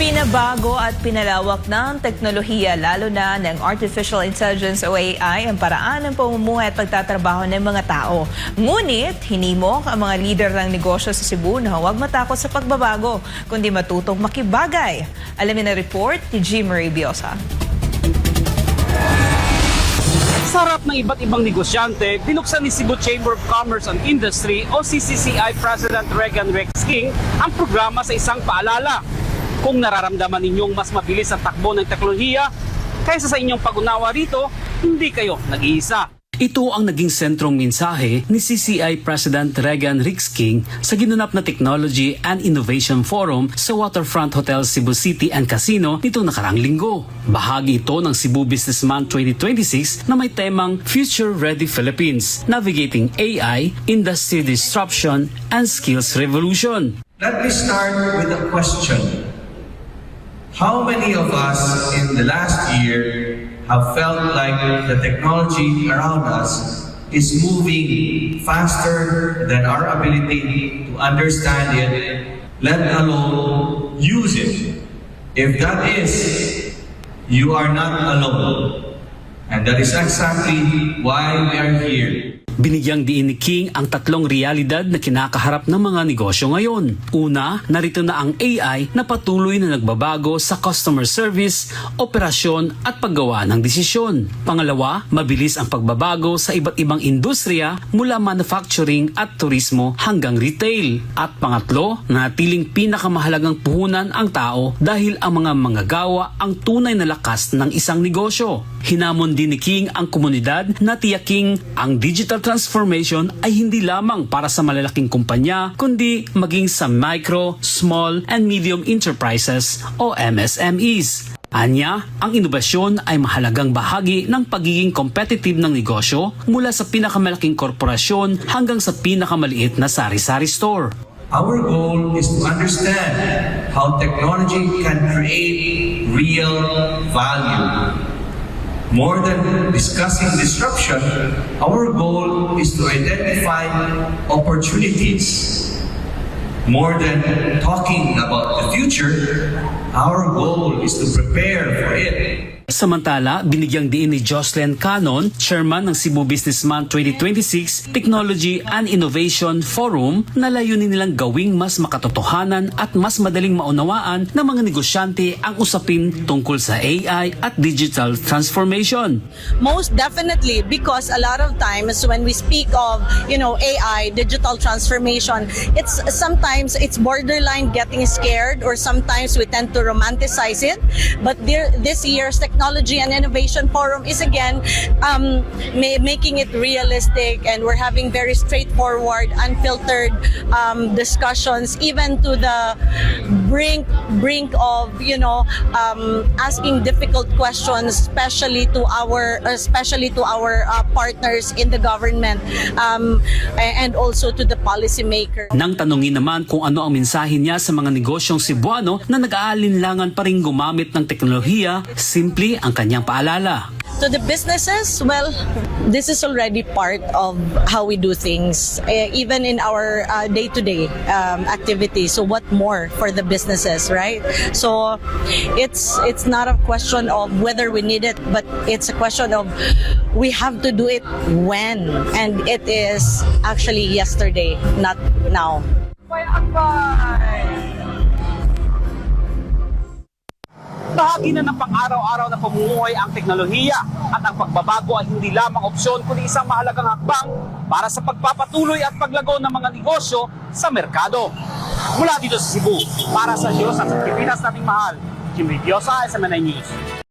Pinabago at pinalawak ng teknolohiya lalo na ng artificial intelligence o AI ang paraan ng pamumuhay at pagtatrabaho ng mga tao. Ngunit hinimok ang mga lider ng negosyo sa Cebu na huwag matakot sa pagbabago kundi matutong makibagay. Alamin ang report ni G. Marie Biosa. Sa harap ng iba't ibang negosyante, binuksan ni Cebu Chamber of Commerce and Industry o CCCI President Regan Rex King ang programa sa isang paalala. Kung nararamdaman ninyong mas mabilis ang takbo ng teknolohiya kaysa sa inyong pag-unawa rito, hindi kayo nag-iisa. Ito ang naging sentrong mensahe ni CCI President Regan Rex King sa ginanap na Technology and Innovation Forum sa Waterfront Hotel Cebu City and Casino nitong nakaraang linggo. Bahagi ito ng Cebu Business Month 2026 na may temang Future Ready Philippines, Navigating AI, Industry Disruption, and Skills Revolution. Let me start with a question. How many of us in the last year have felt like the technology around us is moving faster than our ability to understand it, let alone use it? If that is, you are not alone. And that is exactly why we are here. Binigyang diin ni King ang tatlong realidad na kinakaharap ng mga negosyo ngayon. Una, narito na ang AI na patuloy na nagbabago sa customer service, operasyon at paggawa ng desisyon. Pangalawa, mabilis ang pagbabago sa iba't ibang industriya mula manufacturing at turismo hanggang retail. At pangatlo, natiling pinakamahalagang puhunan ang tao dahil ang mga manggagawa ang tunay na lakas ng isang negosyo. Hinamon din ni King ang komunidad na tiyaking ang digital transformation ay hindi lamang para sa malalaking kumpanya kundi maging sa micro, small, and medium enterprises o MSMEs. Anya, ang inobasyon ay mahalagang bahagi ng pagiging competitive ng negosyo mula sa pinakamalaking korporasyon hanggang sa pinakamaliit na sari-sari store. Our goal is to understand how technology can create real value. More than discussing disruption, our goal is to identify opportunities. More than talking about the future, our goal is to prepare for it. Samantala, binigyang diin ni Jocelyn Canon, Chairman ng Cebu Business Month 2026 Technology and Innovation Forum, na layunin nilang gawing mas makatotohanan at mas madaling maunawaan ng mga negosyante ang usapin tungkol sa AI at digital transformation. Most definitely, because a lot of times when we speak of, AI, digital transformation, sometimes it's borderline getting scared, or sometimes we tend to romanticize it. But this year's Technology and Innovation Forum is again making it realistic, and we're having very straightforward, unfiltered discussions, even to the brink of asking difficult questions, especially to our partners in the government, and also to the policymaker. Nang tanungin naman kung ano ang mensahe niya sa mga negosyong Cebuano na nag-aalinlangan pa rin gumamit ng teknolohiya, simple ang kanyang paalala. To the businesses, well, this is already part of how we do things, even in our day-to-day activities. So what more for the businesses, right? So it's not a question of whether we need it, but it's a question of we have to do it when, and it is actually yesterday, not now. Bahagi na ng pang-araw-araw na pamumuhay ang teknolohiya at ang pagbabago ay hindi lamang opsyon kundi isang mahalagang hakbang para sa pagpapatuloy at paglago ng mga negosyo sa merkado. Mula dito sa Cebu, para sa Diyos at sa Pilipinas nating mahal, Jim Riviosa, SMNI News.